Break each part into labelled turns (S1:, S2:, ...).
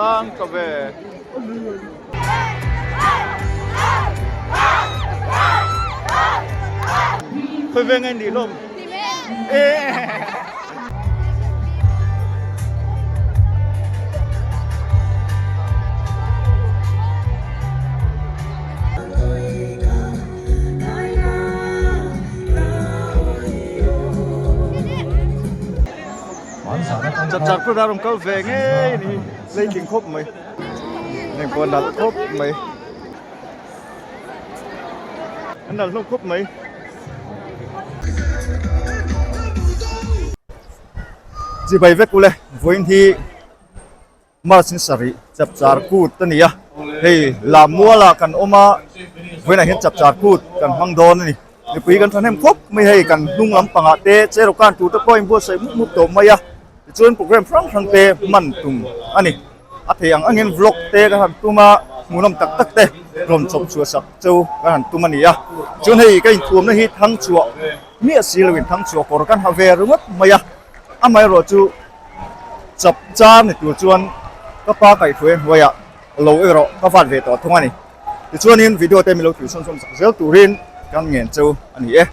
S1: sang ta ve. Khawi veng a nih hlawm? Chapchar kut a rawn kal ve ngei a ni leitling khawp mai heng pawh a nalh khawp mai a nalh hlawm khawp mai. Chibai vek ule vawiin hi March ni sarih chapchar kut a ni a, hei Lammualah kan awm a, vawiinah hian chapchar kut kan hmang dawn a ni. Mipui kan thahnem khawp mai hei kan hnung lampangah te cheraw tur te pawh a inbuatsaih mup mup tawh mai a, tichuan program hrang hrang te hman tum a ni. A thei ang angin vlog te kan han tum a, hmuhnawm tak tak te rawn chawp chhuah sak chu kan han tum a ni a. Chuan hei ka inthuamna hi thangchhuah miah si loin thangchhuah kawr kan ha ve ringawt mai a, amaherawh chu chap char ni tur chuan ka pa kaihhruai hnuaiah lo erawh ka vat ve tawh thung a ni. Tichuanin video te milo thil sawn sawn sak zel turin kan ngen cheu a ni e.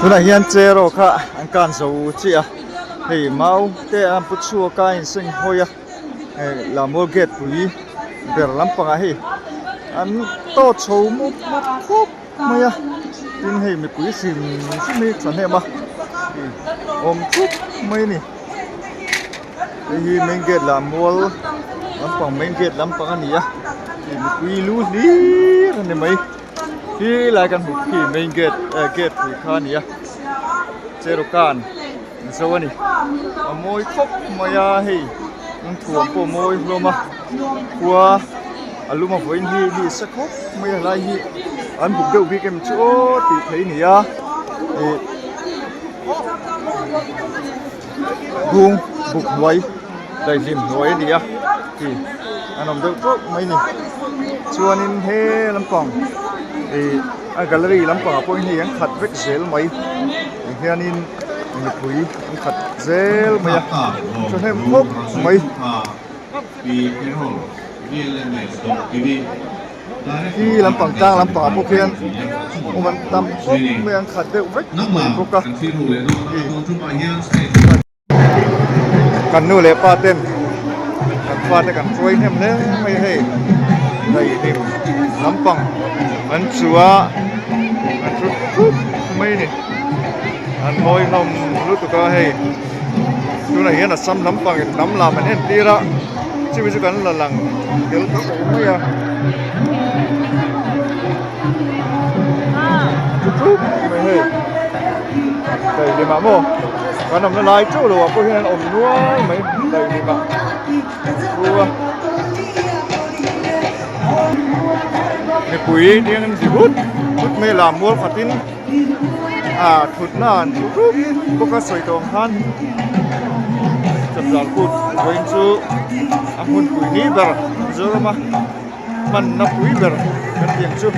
S1: Tunah hian cheraw kha an kan zo chiah a, hei mau te an pu chhuak a inseng hawi a, hei Lammual gate pui ber lampangah hei an tawt chho mup mup khawp mai a, tin hei mipui hrim hrim hi thahnem a awm thup mai a ni. Hei hi main gate Lammual lampang main gate lampang a ni a, hei mipui lu hlir a ni mai. Khi lai kan hmuh khi main gate eh gate pui kha a ni a Cherokan an zo a ni a mawi khawp mai a hei an thuam pawh a mawi hlawm a khua a lum a vawiin hi mi sa khawp mai a helai hi an buk deuh bik em chu aw tih theih a ni a ih bung buk hnuai daihlim hnuai a ni a khi an awm deuh tawp mai a ni chuanin he lampang ih a gallery lampangah pawh hian hei an khat vek zel mai tah hianin mipui an khat zel mai a thahnem khawp mai. Khi lampang tlang lampangah pawh khian awm an tam khawp mai a an khat deuh vek mai bawk a kan nu leh pa ten kan fate kan hruai hnem hle mai hei daihlim lampang an chu a an thu thup mai a ni an mawi hlawm lutuk a hei tunah hian assam lampang in hnam lam an entir a chumi chu kan la lang tel tho mai a thu thup mai hei. Daihlimah maw kan awmna lai teuh loh ah pawh hian an awm nual mai daihlimah thu a mipui ding an zi hut hut mai a lam mual khatin ah thutna an thu rup bawk a sawi tawh ang khan chawpzal kut vawiin chu a hmunpui ni ber Mizoram a hmanna pui ber kan tih ang chu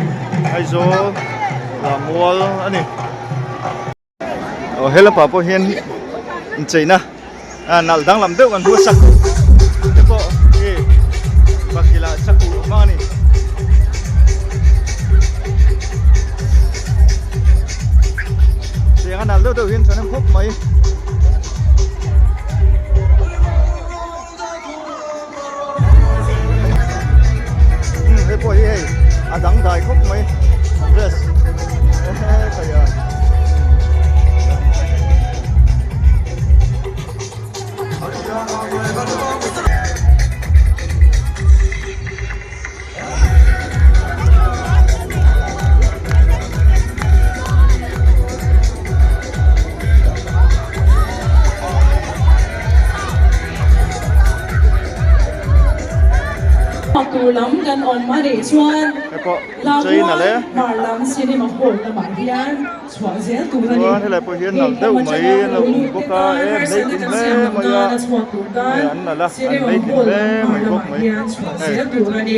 S1: Aizawl Lammual a ni. Aw he lampah pawh hian incheina ah nalh danglam deuh kan hmu a sak te pawh hei bakilh ah sakuh a hmang a ni. Tiang a nalh deuh deuh hian thahnem khawp mai. Hei pawh hi hei a dangdai khawp mai dress ehe a.
S2: Tur lam kan awm a nih chuan Labuan hmar lam cinema hall lamah hian chhuah zel tur a ni. Heng lam atanga lo lut te tan harsatna kan siam loh nana chhuak tur tan cinema hall lam hmar lamah hian chhuah zel tur a ni.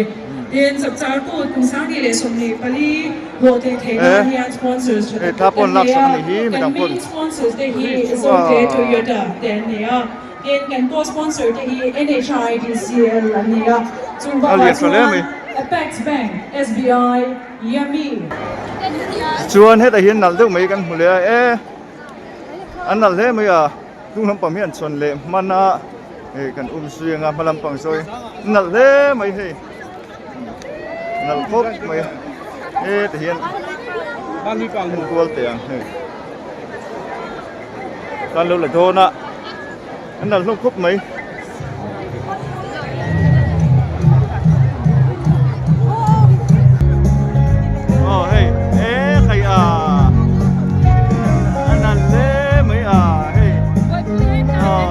S2: Tin, Chapchar Kut kum 2024 hlawhtlin theih nan hian sponsors tha tak tak kan nei a, kan main sponsors te hi Zote Toyota te an ni a, tin kan co-sponsor te hi NHIDCL an ni a, chung bakah chuan Apex Bank, SBI, Yummy.
S1: Chuan hetah hian nalh deuh mai kan hmu leh a, e an nalh hle mai a. Hnung lampang hi an chhawn leh hman a hei kan um zui anga hma lampang sawi nalh hle mai hei nalh khawp mai he ti hian en kual teh ang hei kan lo la dawn a an nalh hlawm khawp mai. Aw hei e khai a a nalh hle mai a hei aw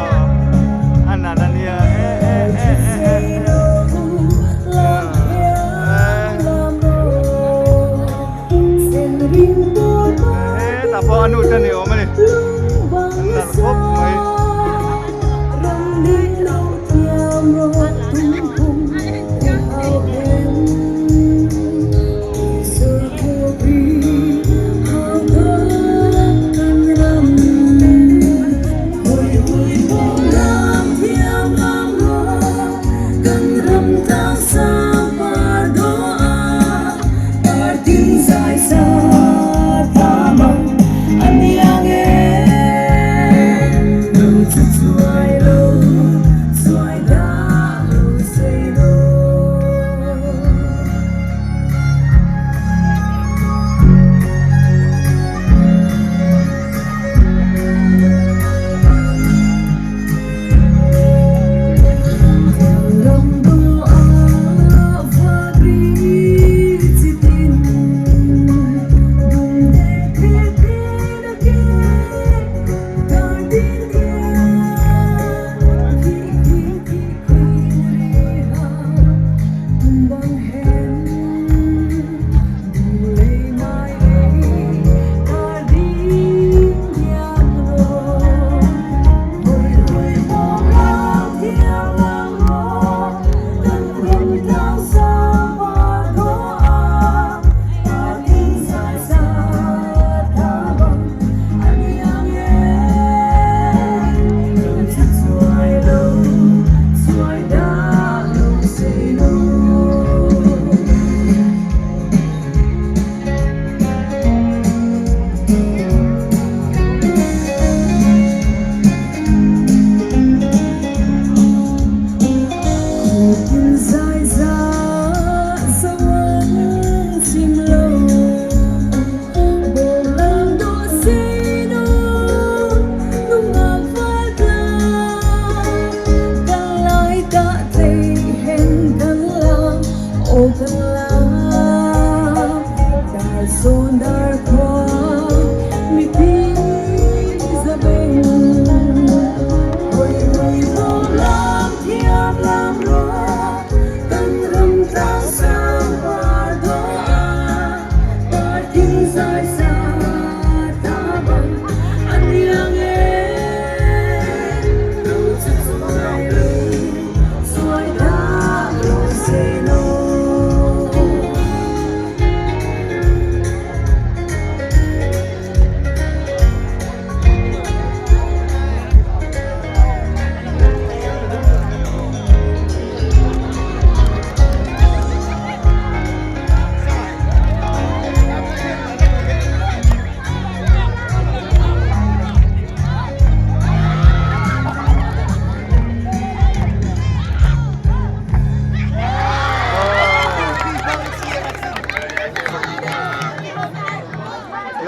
S1: a nalh a nia e e e e e hetah pawh a nu te ni awm a ni an nalh khawp mai.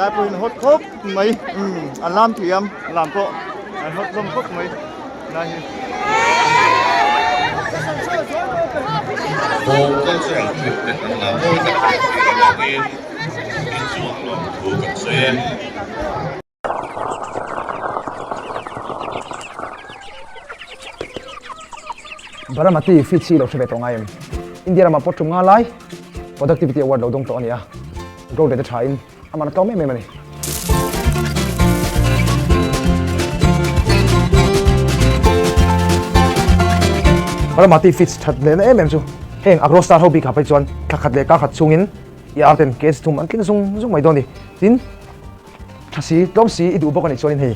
S1: Helai pawhin hot khawp mai umm an lam thiam lam pawh an hot hlawm khawp mai helai hi.
S3: Home cultural trip te kan la mawi tak tak tih avangin inchungah lawm thu kan sawi e.
S4: Baramati feed hi lo hre ve tawh ngai em? India ramah pawh tum nga lai Productivity Award lo dawng tawh a ni a, growth rate a tha in a man a tlawm em em a ni. Baramati feeds that lehna em em chu heng Agro Star ho bikah phei chuan thla khat leh kar khat chhungin i ar ten case thum an tling zung zung mai dawn a ni. Tin, Tha si, tlawm si i duh bawk a nih chuanin hei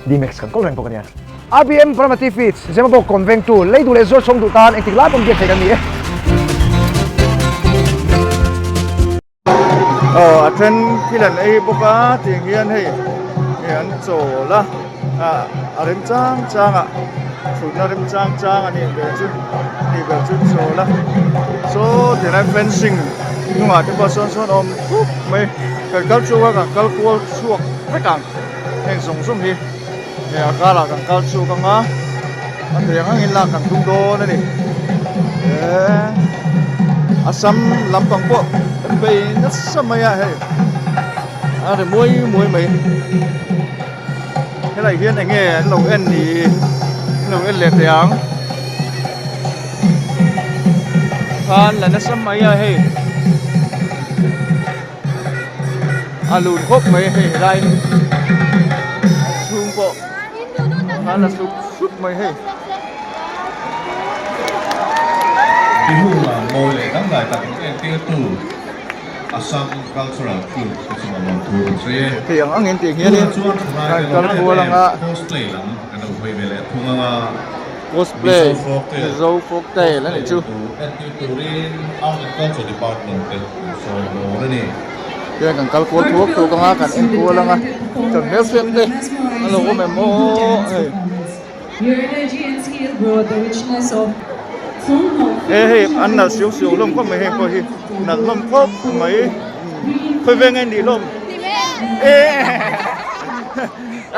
S4: D-Max kan kawl reng bawk a nia. RBM Paramati Feeds, Zemabawk kawn vengtu, lei duh leh zuar chhawng duh tan engtik lai pawn biak theih kan ni e.
S1: Aw a then thil an ei bawk a tiang hian hei hei an chawl a ah a rem chang chang ah thutna rem chang chang a nih ber chu nih ber chu chawl a saw tilai fencing hnungah te pawh sawn sawn a awm khup mai. Kan kal chhuak a, kan kal kual chhuak vek ang heng zawng zawng hi hei a karah kan kal chhuak ang a, a thei ang angin lak kan tum dawn a ni eee Assam lampang pawh kan bei nasa mai a hei a ri muai muai mai helai hian eng nge an lo en ni an lo en leh teh ang khan la nasa mai a hei. A lun khawp mai hei helai chhung pawh a la sup sup mai hei.
S3: Bihu lam mawi leh dangdai tak min entirtu Assam Cultural Troupe te chungah lawmthu kan sawi e.
S1: Thei ang angin tih hianin
S3: Tunah chuan
S1: kan
S3: thalaite
S1: kal
S3: lawm
S1: kual
S3: em
S1: ang
S3: em
S1: a.
S3: cosplay lam kan lo hawi ve leh thung ang a.
S1: Cosplay,
S3: Mizo folktale,
S1: Mizo folktale a nih chu.
S3: Entir turin Art and Culture Department te an sawi dawn a ni.
S1: Tihian kan kal kual thuak thuak ang a, kan en kual ang a, kan hmelhriat te an lo awm em aw hei. E hei an nalh siau siau hlawm khawp mai heng pawh hi nalh hlawm khawp mai khawi veng a nih hlawm e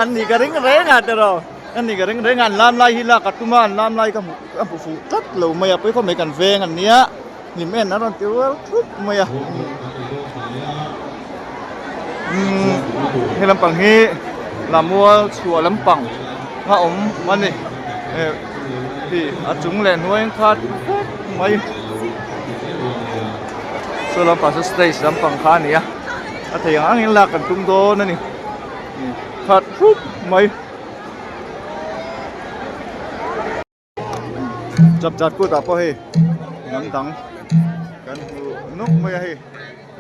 S1: an nih ka ring reng a tiraw. A ni ka ring reng a, an lam lai hi lak a tum a, an lam lai ka hmu ka hmu fuh tlat lo mai a, pawi khawp mai kan veng an nia, hlim en a rawn ti rual thup mai a. Umm he lampang hi Lamual chhuah lampang a awm a ni, hei a chung leh hnuai ang kha vek mai, saw lampang saw stage lampang kha a ni a, a thei ang angin lak kan tum dawn a ni. Khat hrup mai. Chap chat kut ah pawh hei hnam dang kan hmu nuk mai a hei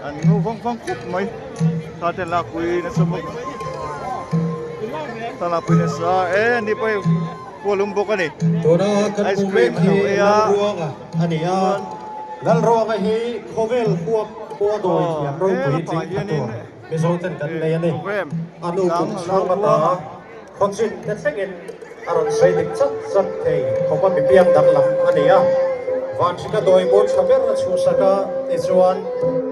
S1: an nu vawng vawng khawp mai thla te an lakpui nasa bawk thla lakpui nasa e ani pawh hei kual um bawk a ni
S5: Tuna kan
S1: ice
S5: hmuh
S1: cream
S5: mek
S1: an lo
S5: hi
S1: ei a
S5: Lalruanga a ni a, Lalruanga hi khawvel huap khua dawi thiam
S1: aw he
S5: ropui
S1: lampangah
S5: tling kha
S1: hianin
S5: tur. Mizo ten kan nei a ni. A nu
S1: dang
S5: kum
S1: a
S5: chhung
S1: lo
S5: ata khawchin te thlengin a rawn sawi dik chat chat thei khawp a mipiang danglam a ni a. Vanhrika dawi bur tha ber a chhuhsak a, tichuan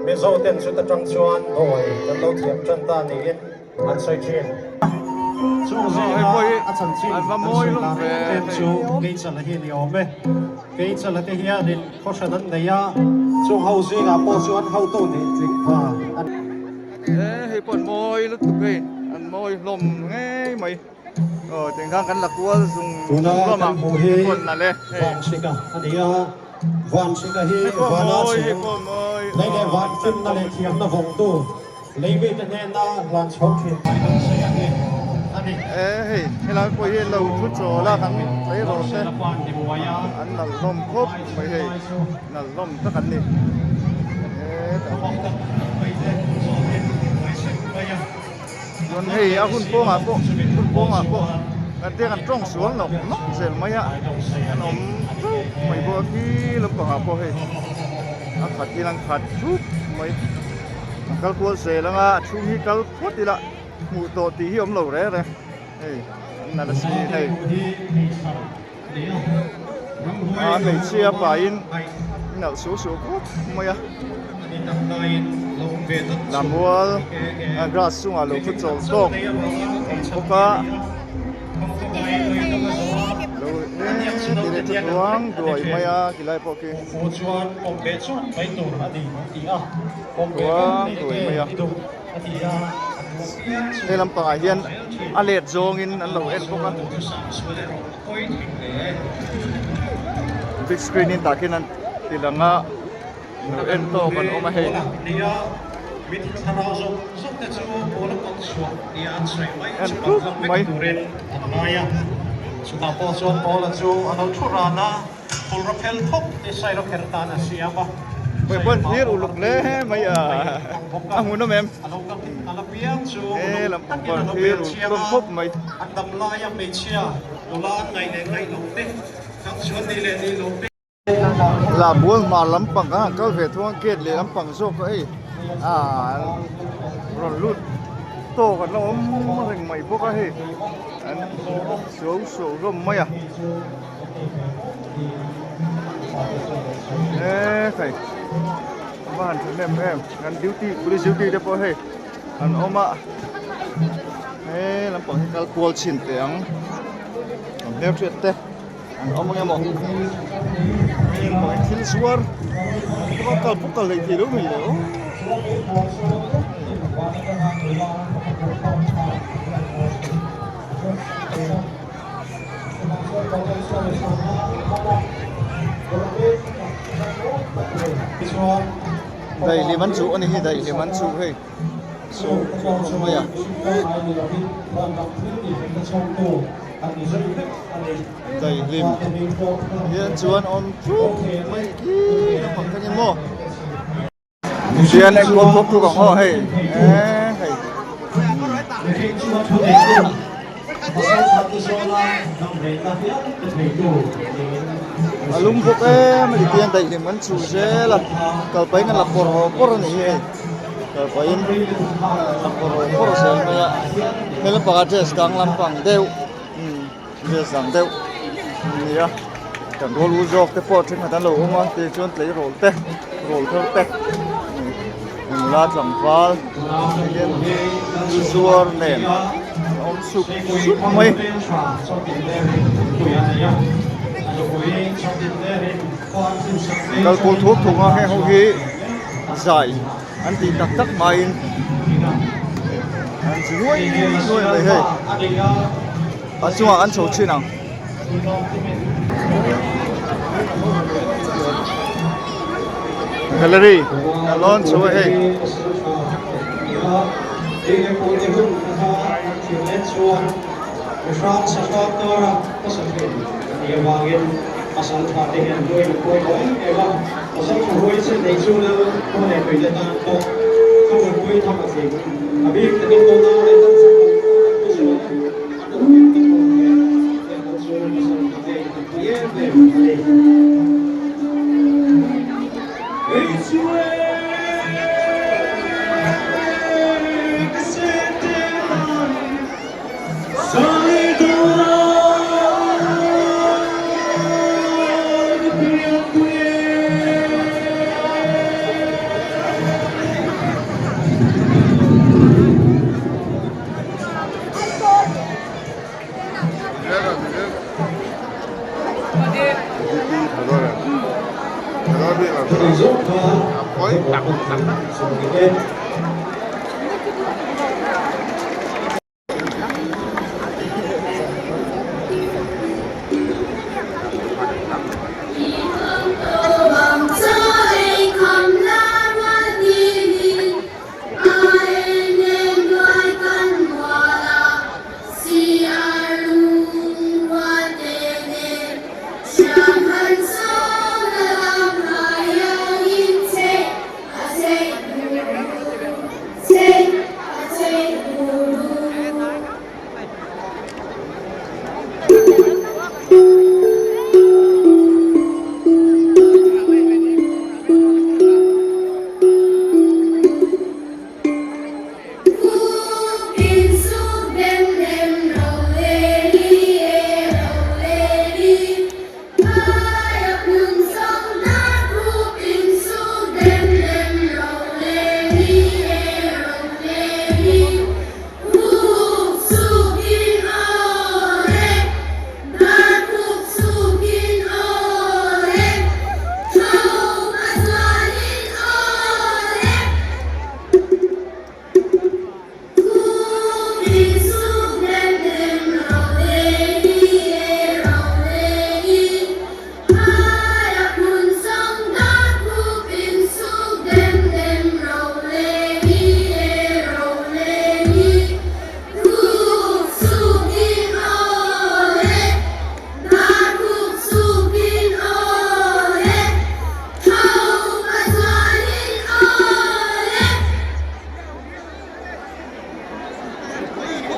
S5: Mizo ten chuta tang chuan dawi kan lo thiam tan ta niin an sawi thin. Chung zinga a chanchin an sawi lar em em chu Keichala hi a ni awm e. Keichala te hianin khawhran an nei a, chung ho zingah pawh chuan hotu nih tling pha a ni.
S1: E hei pawh an mawi lutuk hei an mawi hlawm ngei mai aw tiang khan kan la kual zung zung hlawm ang hei pawh an nalh e hei hei pawh a mawi hei pawh a mawi aw an nalh hlawm. E hei helai pawh hi lo thu chawl a kan tleirawl te an nalh hlawm khawp mai hei nalh hlawm tak an ni chuan hei a hun pawngah pawh hun pawngah pawh kan te kan tawng sual nawk nawk zel mai a an awm teuh mai bawk a khi lampangah pawh hei a khat in an khat thup mai. A kal kual zel anga a chhung hi kal phawt ila hmuh tawh tih hi awm lo reng reng hei an nalh a si hei a hmeichhia pahin nalh suh suh khawp mai a lammual grass chungah lo thu chawl tawk awm bawk a. Lo he ti leh thuang duai mai a ti lai pawh khi thuang duai mai a he lampangah hian a let zawngin an lo en bawk a big screen in tah khian an ti lang a. Lo en tawk an awm a hei. En thup mai. Hei pawh an thlir uluk hle mai a, a hmuhnawm em? He lampang pawh an thlir uluk hlawm khawp mai. La bual hmar lampang kan han kal ve thung a gate leh lampang zawk a hei ah rawn lut tawk an la awm reng mai bawk a hei an suau suau hlawm mai a e khai a va han thahnem em kan duty police duty te pawh hei an awm a he lampang hi kal kual chhin teh ang an hmelhriat te. An awm ang emaw thil zuar kal pawh kal leh thei lo mai le aw. Daihlim an chuh a ni hi daihlim an chuh hei. Daihlim hian chuan awm thup mai khi naupang khan in maw hian enkawl bawk thuk ang aw hei eee hei. A lum bawk em a ni tihian daihlim kan chhuh zel a kalpahin a la pawr pawr a nih hi hei kalpahin a la pawr pawr zel mai a hei lampangah dress dang lampang deuh umm dress dang deuh a ni a kan rawl u zawk te pawh thenkhat an lo awm a tichuan tleirawl te rawl thar te. Nula tlangval hian zuar nen a awm sup sup mai. Kal kual thuak thuak a heng ho hi zai an tih tak tak hmain an chi nuai nuai mai hei a chungah an chho thin ang. Gallery a lawn chho a hei.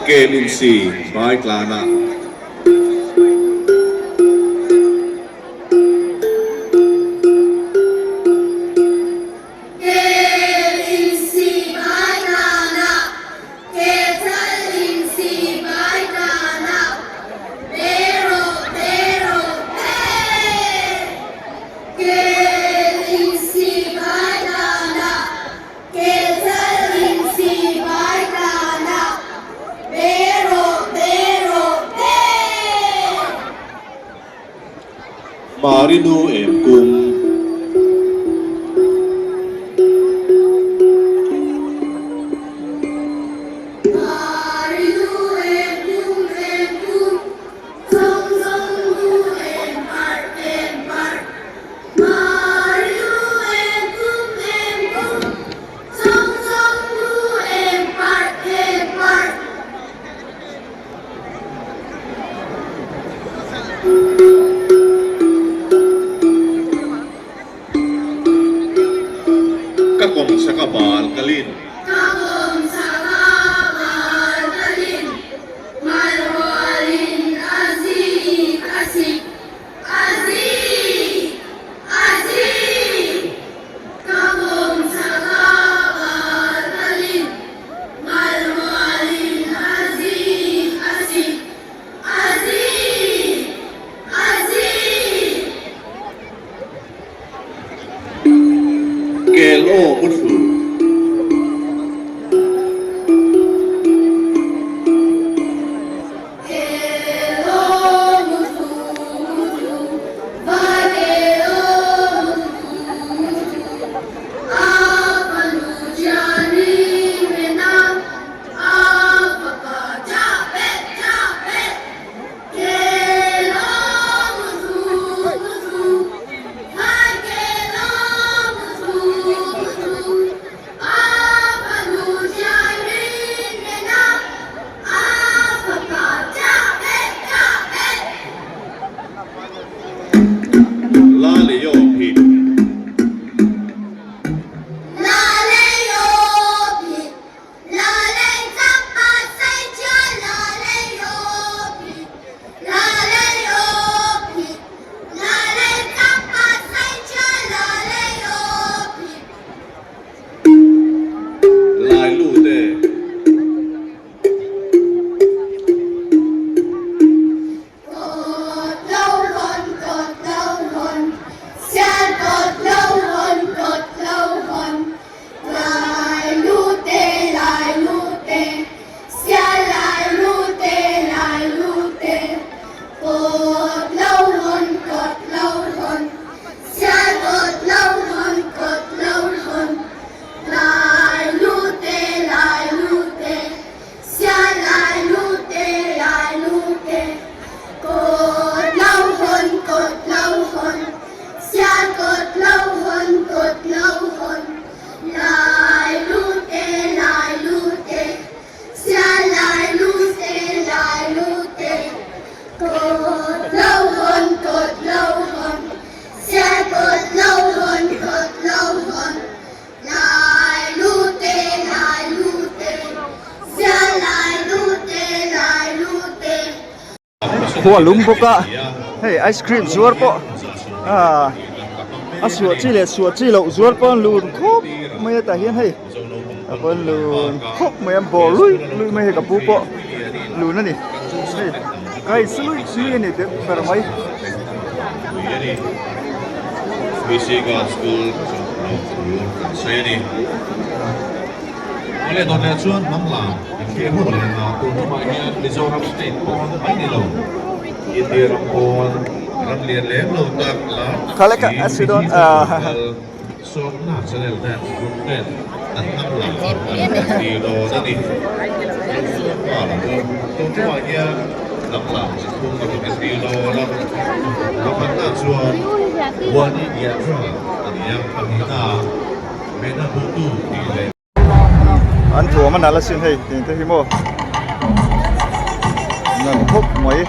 S3: Kel insi bai tlanah.
S6: Kel insi bai tlanah, Kel chal insi bai tlanah, Pe rawh, pe rawh, pe! Kel insi bai tlanah, Kel chal insi bai tlanah, Pe rawh, pe rawh, pe!
S3: Marinu em kum.
S6: Marinu em kum em kum, Zawng zawng nu em parh em parh. Marinu em kum em kum, Zawng zawng nu em parh em parh.
S3: Ka kawm chak a bal ka lin.
S6: Ka kawm chak a bal ka lin. Malrualin a zik a sik. A zik! A zik! Ka kawm chak a bal ka lin. Malrualin a zik a sik. A zik! A zik!
S3: Kel aw muthlu.
S6: Kel aw muthlu muthlu, vai kel aw muthlu muthlu, a fanu Jani mena, a fapa Jabet Jabet. Kel aw muthlu muthlu, vai kel aw muthlu muthlu, a fanu Jani mena, a fapa Jabet Jabet.
S3: La le yo phit.
S6: La le yo phit. La le chak pa sai chia la le yo phit. La le yo phit. La le chak pa sai chia la le yo phit.
S3: Lai lu te.
S6: Kawt lo hawn, kawt lo hawn, sial kawt lo hawn, kawt lo hawn, lai lu te, lai lu te, sial lai lu te, lai lu te. Kawt lo hawn, kawt lo hawn, sial kawt lo hawn, kawt lo hawn, lai lu te, lai lu te, Sial lai lu te, lai lu te, kawt lo hawn, kawt lo hawn, sial kawt lo hawn, kawt lo hawn, lai lu te, lai lu te, sial lai lu te, lai lu te, kawt lo hawn, kawt lo hawn, sial kawt lo hawn, kawt lo hawn, Lai lu te, lai lu te, sial lai lu te, lai lu te.
S1: Khua lum bawk a, hei ice cream zuar pawh ah a suah chi leh suah chi loh zuar pawh an lun khawp mai a tah hian hei a pawn lun khawp mai a bawr luih luih mai hei ka pu pawh lun a ni hei ka insu luih luih a ni deuh ber mai.
S3: BC Girls School chu lawm thu kan sawi a ni. Awle dawt leh chuan hnam lam kan thlir hun leh a tun tumah hian Mizoram state pawn mai ni lo, India ram pawn ram lian lem lo tak lar tak si mi hi chu kal sawmna channel dance group ten an hnam lam an rawn thlir dawn a ni. Lo chhuak nghal ang u. Tun tumah hian hnam lam chi thum a rawn entir dawn a. Pakhatna chuan Wani Yatra a ni a, pahnihna Mena Butu tih leh.
S1: An thuam a nalh asin hei tih te hi maw nalh khawp mai.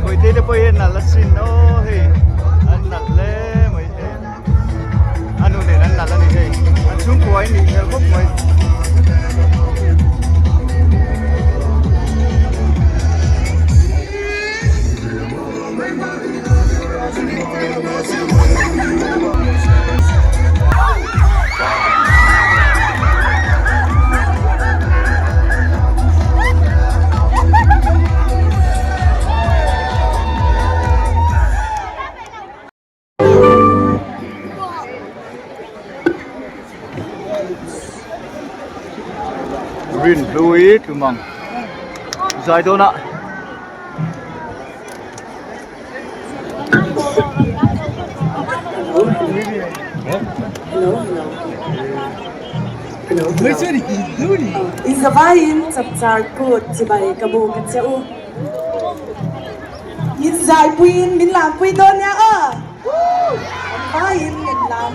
S1: Kawite te pawh hi an nalh asin aw hei an nalh hle mai hei a nu nen an nalh a ni hei an chhungkua in nih hmel khawp mai. Rinhlui tumang zai dawn a.
S7: Inzavaiin chapchar kut chibai ka bu ka che u. Min zaipuiin min lampui dawn nia aw. Vaiin min lam.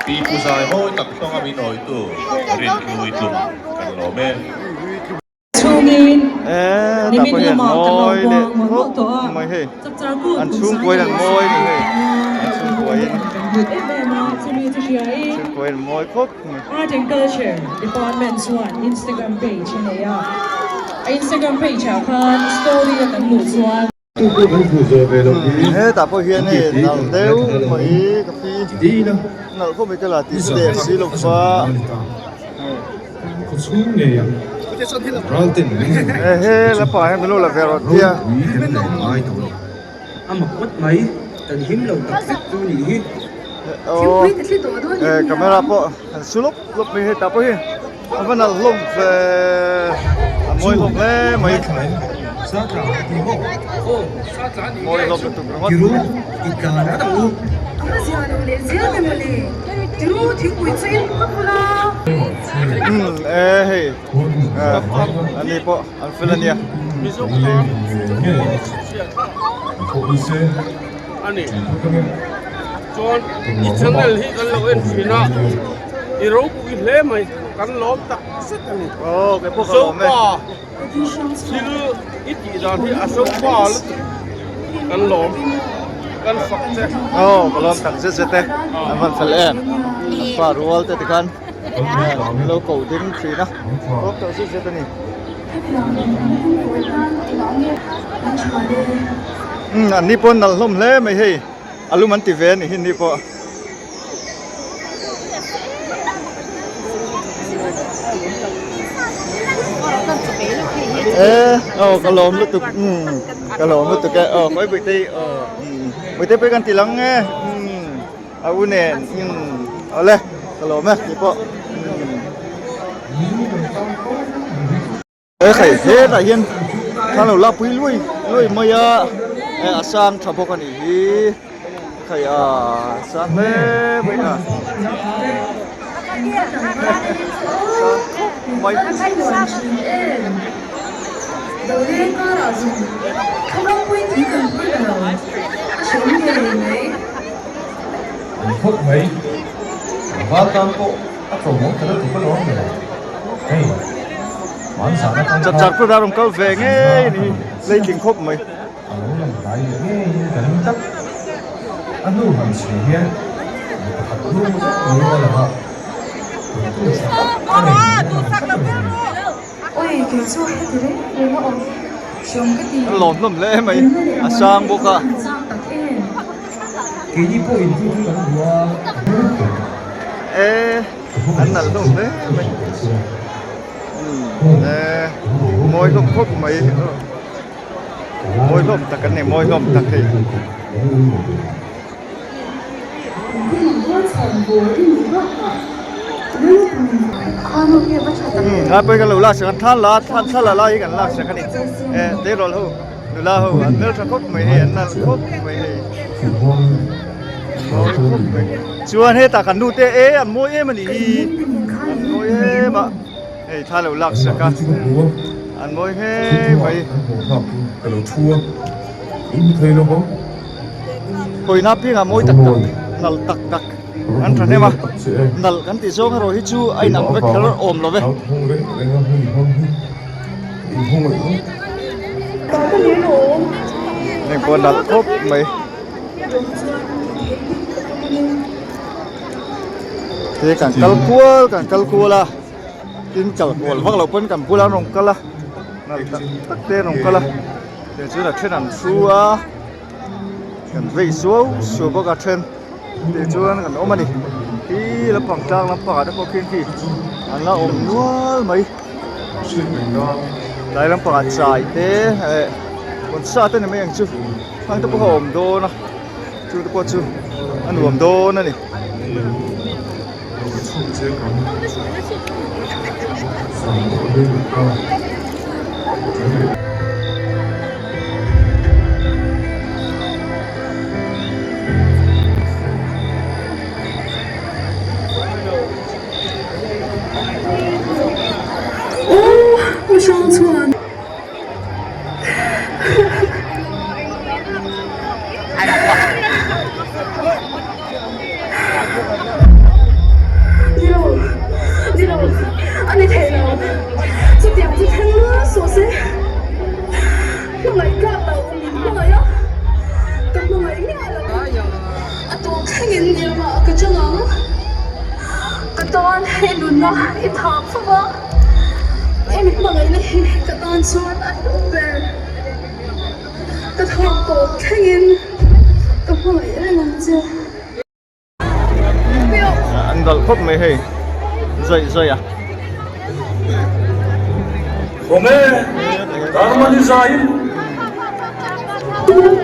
S3: Pi Pu Zai mawi tak tawnga min awitu Rinhlui tlum kan lawm e.
S2: Chhungin nimin lamah kan lo buang mawlh mawlh tawh a, chapchar kut kum 2025 kan hlut em em a, chumi chu hriain Art and Culture Department chuan Instagram page a nei a, a Instagram page ah khan story a kan luh chuan.
S1: Hetah pawh hian hei nalh deuh mai ka pi nalh khawp mai ka la tih chu der si lo va he lampang ah hian min lo la ve rawh tia aw camera pawh an su lawp lawp mai hetah pawh hi. A va nalh hlawm ve, a mawi hlawm hle mai. Mawi hlawm lutuk ringawt. Umm e hei an ni pawh an fel a nia.
S8: I ropui hle mai, kan lawm tak zet a ni. Zopa thil i tih dan hi a zopa lutuk, kan lawm, kan fak che.
S1: Aw ka lawm tak zet zet e, an van fel em, an pa rual te tikhan an lo ko ding thin a, lawm tak zet zet a ni. Umm an ni pawh an nalh hlawm hle mai hei, a lum an ti ve a ni hi ni pawh. E aw ka lawm lutuk umm ka lawm lutuk e aw khawi buaitei aw umm buaitei pawh hi kan ti lang nge umm a u nen umm awle ka lawm e tih pawh umm. He khai hetah hian thla lo la pui luai luai mai a eh a sang tha bawk a nih hi khai a sang hle mai a sang khawp mai. Chapchar kut a rawn kal ve ngei a ni hi leitling khawp mai. An lawm hlawm hle mai a sang bawk a. E. An nalh hlawm hle mai umm e mawi hlawm khawp mai mawi hlawm tak an ni mawi hlawm tak hei. Umm lai pawh hi kan lo lak sak a thla la thla la lai hi kan lak sak a ni e tleirawl ho nula ho an hmeltha khawp mai hei an nalh khawp mai hei. Mawi khawp mai chuan hetah kan nu te e an mawi em a nih hi an mawi em a hei thla lo lak sak a an mawi hle mai hawina piangah mawi tak tak nalh tak tak an tha hnem a nalh kan tih zawng erawh hi chu a inang vek kher awm lo ve. Heng pawh nalh khawp mai. He kan kal kual kan kal kual a tin kal kual vak loh pawn kan bula an rawn kal a nalh tak tak te an rawn kal a tiang chuan a then an thu a kan vei suau suau bawk a then tih chuan kan awm a ni hi lampang tlang lampang ah te pawh khian khi an la awm nual mai tlai lampang ah chai te eh kawnsa te ni mai ang chu. Hang te pawh a awm dawn a chu te pawh chu a nuam dawn a ni.
S6: thlengin nilmah ka chang ang. Ka tan i nunna i thah fo va, i mi hmangaihna hi ka tan chuan a hlu ber. Ka thawk tawp thlengin ka hmangaih reng ang che.
S1: An dal khawp mai hei zaih zaih a.
S9: Kawng e, Darmani zaiin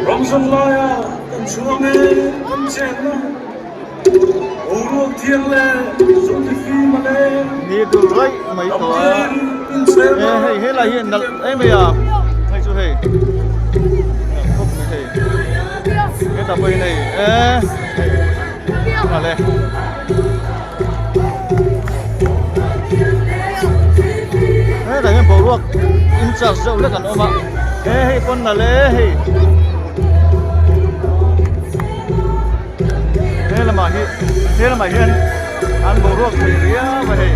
S9: Ramzan laia kan chhuang e kan chenna Boruak thiang leh Zoti fim a leng
S1: Ni dul raih mai tawh a e hei helai hi nalh em mai a hei chu hei nalh khawp mai hei. Hetah pawhin hei e nalh e. Hetah hian boruak in charge deuh hlek an awm a e hei pawn nalh e hei he lamah hi he lamah hian an boruak thei riau a hei.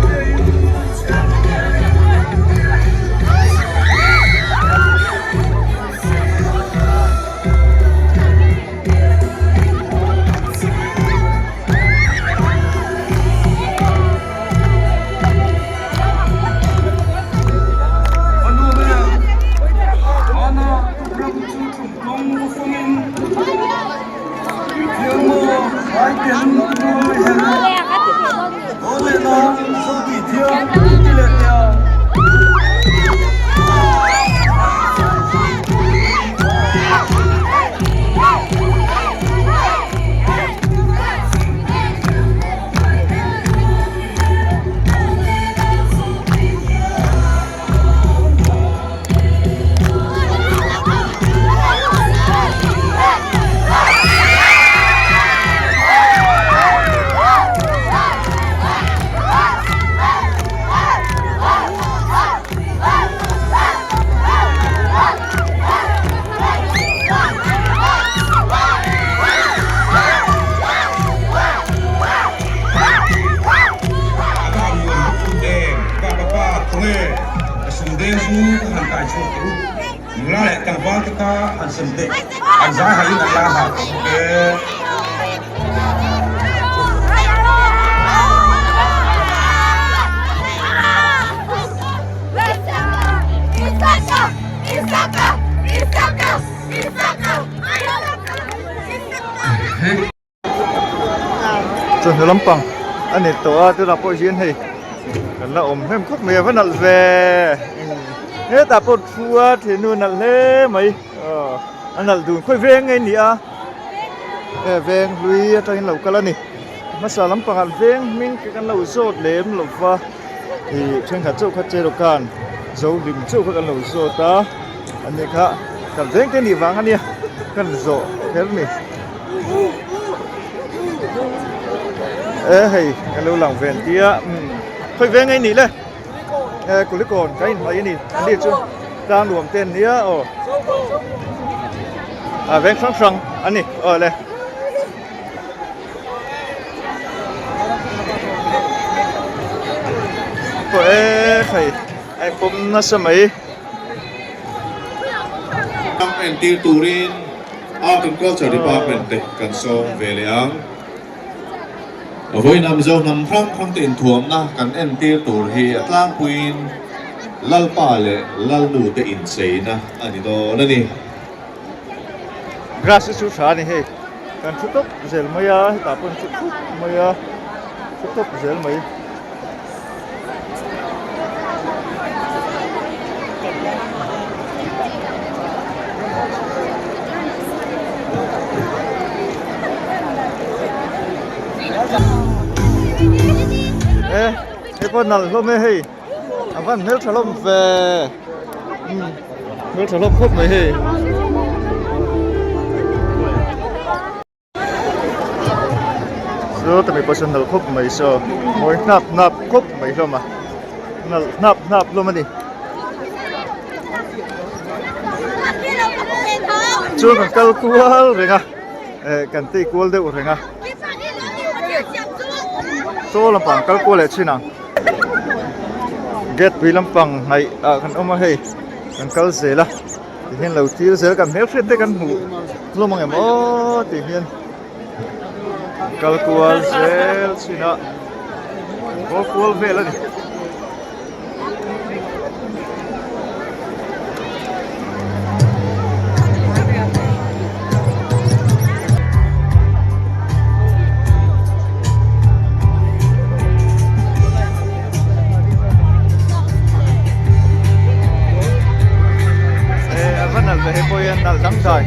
S1: Chawhnu lampang a ni tawh a tunah pawh hian hei kan la awm hnem khawp mai a va nalh ve hetah pawh thu a thinu nalh hle mai a nalh dun khawi veng nge ni a e veng hlui atangin lo kal a ni hmasa lampangah veng hming kan lo zawt lem lo va ih thenkhat chauh kha cheraw khan zo hlim chauh kha kan lo zawt a ani kha kan veng te nih vang a nia kan zawh kher ni e hei kan lo lang ven tia umm khawi veng nge nih le e kulikawn kan inhmai a ni ani chu tlang nuam te an nia aw a veng hrang hrang a ni aw le. Pawh e hei a inpawm nasa mai.
S3: Ram entir turin Art and Culture Department te kan sawm ve leh ang. Vawiinah Mizo hnam hrang hrang te inthuamna kan entir tur hi a tlangpuiin Lalpa leh Lalnu te incheina a ni dawn a ni.
S1: Grass hi chu tha a ni hei kan thu tawp zel mai a hetah pawh an thu thup mai a thu tawp zel mai. E hei pawh nalh hlawm e hei. A van hmeltha hlawm ve umm hmeltha hlawm khawp mai hei. Chu tami pawh sawn nalh khawp mai saw mawi hnap hnap khawp mai hlawm a nalh hnap hnap hlawm a ni. Chuan kan kal kual reng a eh kan tei kual deuh reng a saw lampang kal kual leh thin ang. Gate pui lampang hnaih ah kan awm a hei kan kal zel a ti hian lo thlir zel kan hmelhriat te kan hmuh hlawm ang em aw tih hian. Kal kual zel chin a ball kual vel a ni. A va nalh ve hei pawh hian nalh dangdai.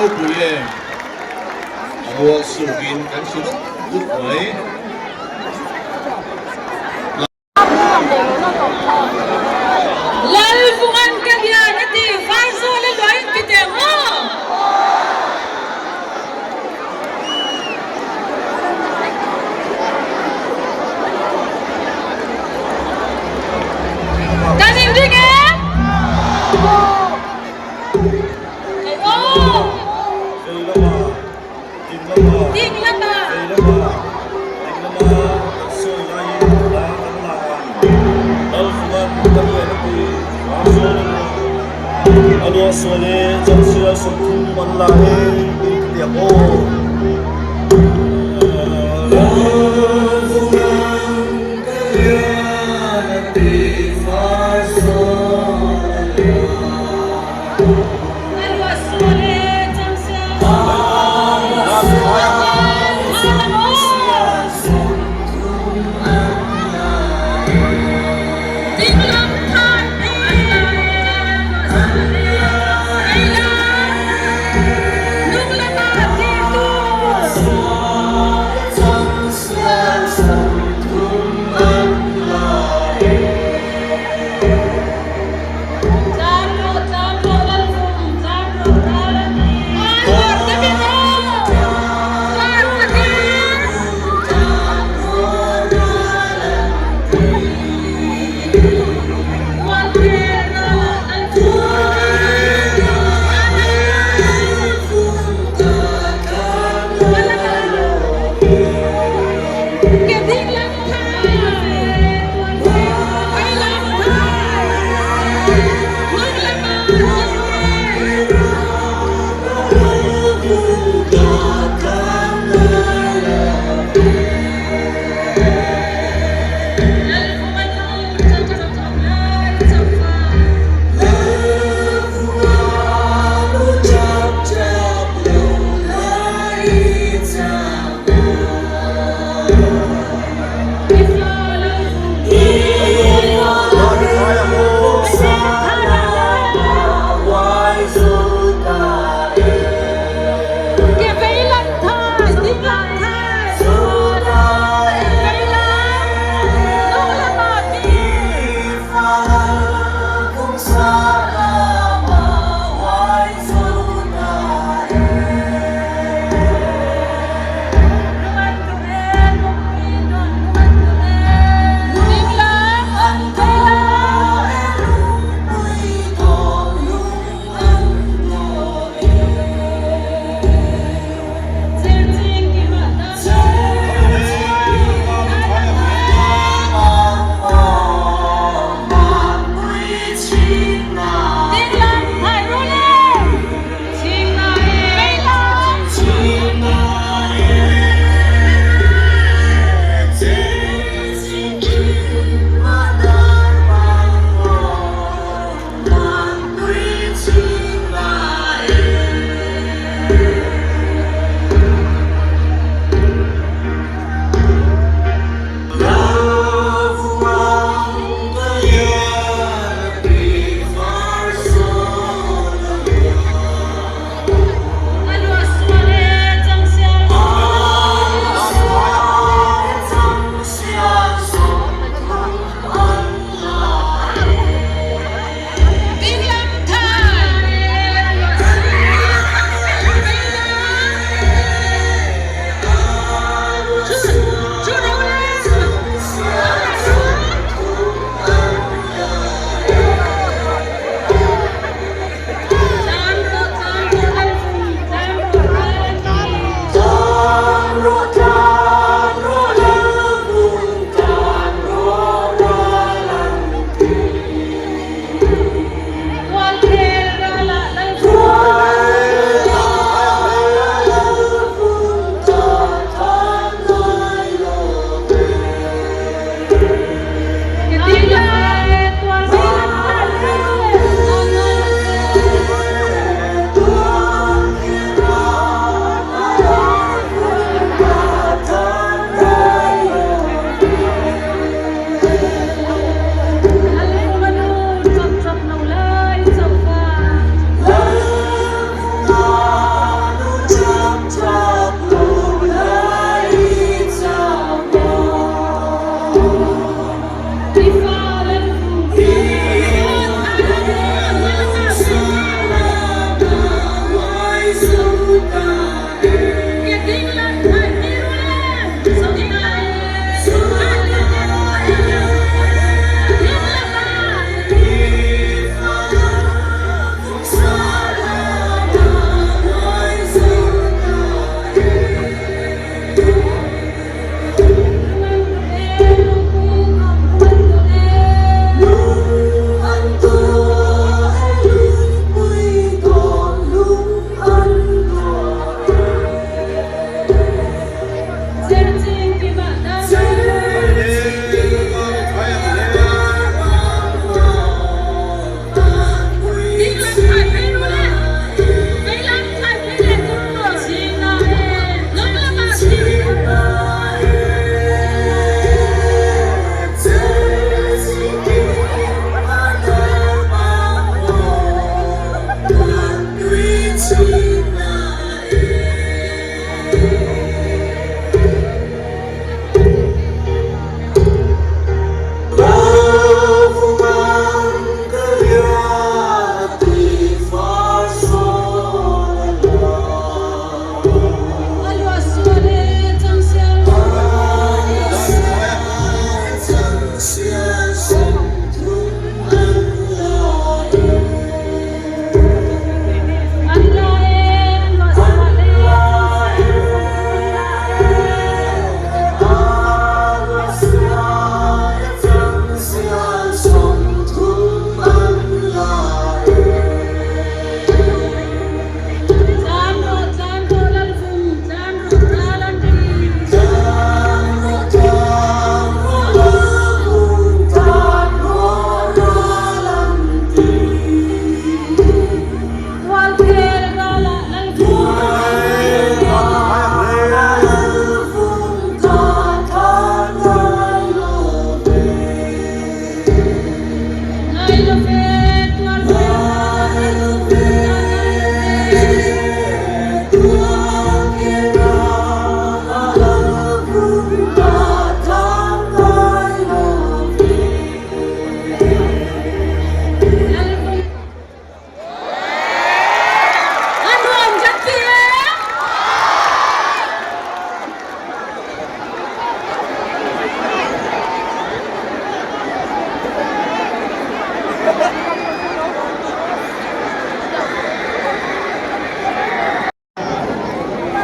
S3: ropui em? A mual sukin kan hre dup dup mai.
S10: Lalvungan ka lian a ti, Varzawl a luah in ti teh maw? Kan inring em? Aw! Ding lama!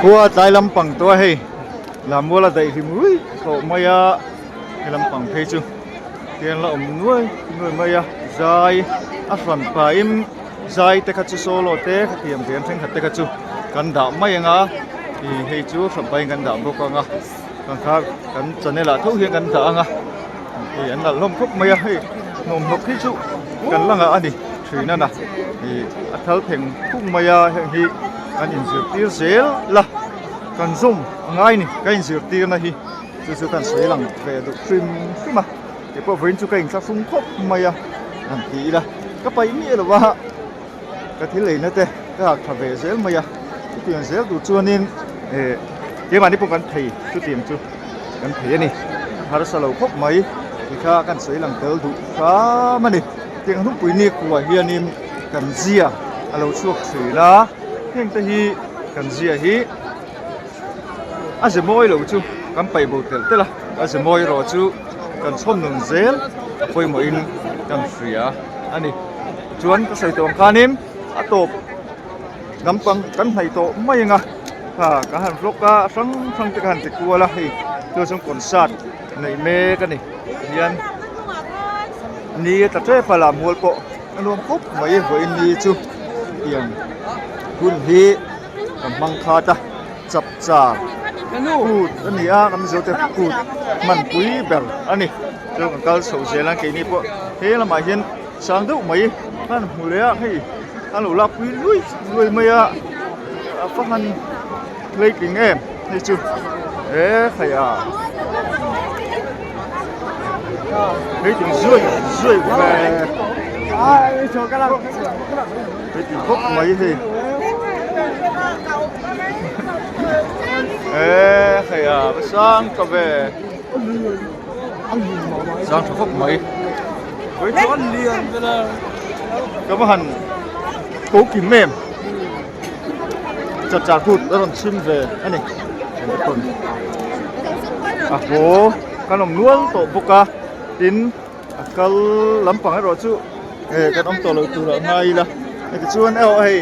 S1: Khua tlai lampang tawh a hei Lammual a daih hlim ruih tawh mai a he lampang phei chu tiang la awm nuai nuai mai a zai a hran pahin zai te kha chu solo te khatiang ve an thenkhat te kha chu kan dah mai anga ih hei chu hran pahin kan dah bawk anga kan kha kan channel ah tho hian kan dah anga ih an nalh hlawm khawp mai a hei hnawmhnawk hi chu kan la ngah a ni thin a na ih a thal pheng phung mai a heng hi kan inzirtir zel la kan zawm a ngai a ni ka inzirtir na hi chu chu kan sawi lang ve duh hrim hrim a kei pawh vawiin chu ka inthlahrung khawp mai a han ti ila ka paih miah lo a ka thil eina te ka hak tha ve zel mai a chutiang zel tur chuanin eh keimahni pawh kan thei chutiang chu kan thei a ni harsa lo khawp mai tikha kan sawi lang tel duh hram a ni tiang hnungpui ni kuah hianin kan zia a lo chhuak thin a heng te hi kan zia hi a ze mawi lo chu kan paih bo telh telh a a ze mawi erawh chu kan chhawn nun zel a pawimawhin kan hria a ni chuan ka sawi tawh ang khanin a tawp lampang kan hnaih tawh mai ang a ha ka han vlog a a hrang hrang te ka han ti kual a hei chu chuan concert neih mek a ni tihian ni a tla tep a lah mual pawh a nuam khawp mai vawiin ni chu tiang hun hi kan hmang khat a chapchar kut a ni a kan mizo te kut hmanpui ber a ni chuan kan kal chho zel a keini pawh he lamah hian sang deuh mai khan hmu leh a hei an lo lak pui luai luai mai a a va han hleitling em hei chu he khai a hleitling zuai zuai ve hleitling khawp mai hei e khai a va sang ta ve sang tha khawp mai. Ka va han ko kim em chapchar kut a rawn chhim ve a ni a haw kan awm nual tawh bawk a tin a kal lampang erawh chu eh kan awm tawh loh tur ah ngai ila heti chuan erawh hei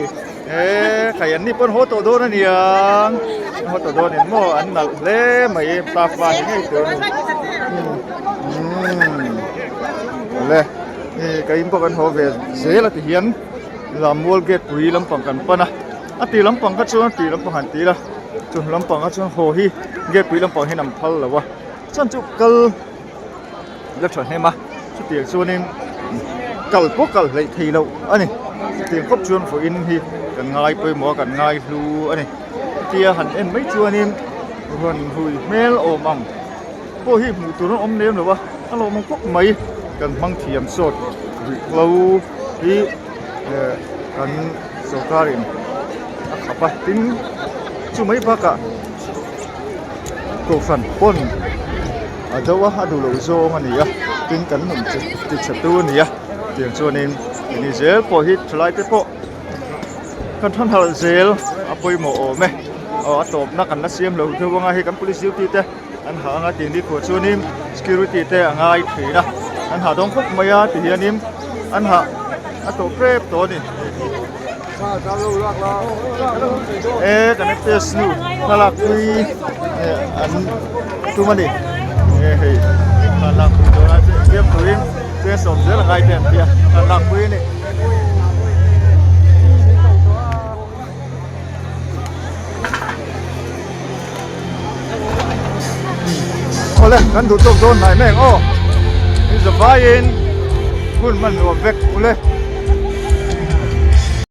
S1: eh khai an ni pawn haw tawh dawn a niang an haw tawh dawn in maw an nalh hle mai pafa ni ngei tur a ni. Umm awle hei ka in pawh kan haw ve zel a ti hian Lammual gate pui lampang kan pan a a ti lampang kha chuan ti lampang han ti ila chu lampang kha chuan haw hi gate pui lampang hian an phal lo a chuan chu kal la tha hnem a chutiang chuanin kal pawh kal hleih thei loh a ni chutiang khawp chuan vawiin hi kan ngai pawimawh a kan ngai hlu a ni chutia han en mai chuanin rawn hui hmel awm ang. Pawh hi hmuh tur an awm lem lo a, a lawmawm khawp mai. Kan hmang thiam sawt ruihhlo hi eh kan sorkarin a khap a, tin chu mai bakah kohhran pawn a do a, a duh loh zawng a ni a, tin kan nun ti chhe tu a ni a, tiang chuanin ni zel pawh hi thalai te pawh kan thanharh zel a pawimawh awm e, aw a tawpna kan la siam lo deuh anga hei kan police duty te. An ha anga tih ni khuah chuanin security te a ngai thin a, an ha dawng khawp mai a ti hianin an ha a tawh hrep tawh a ni. E kan actress nu thlalak pui an tum a ni e hei thlalak pui dawn a fiam turin cheng sawm zel a ngai te an tia thlalak pui a ni. Awle kan duh tawk dawn hnai mai ang aw in zavaiin hun hman nuam vek ule.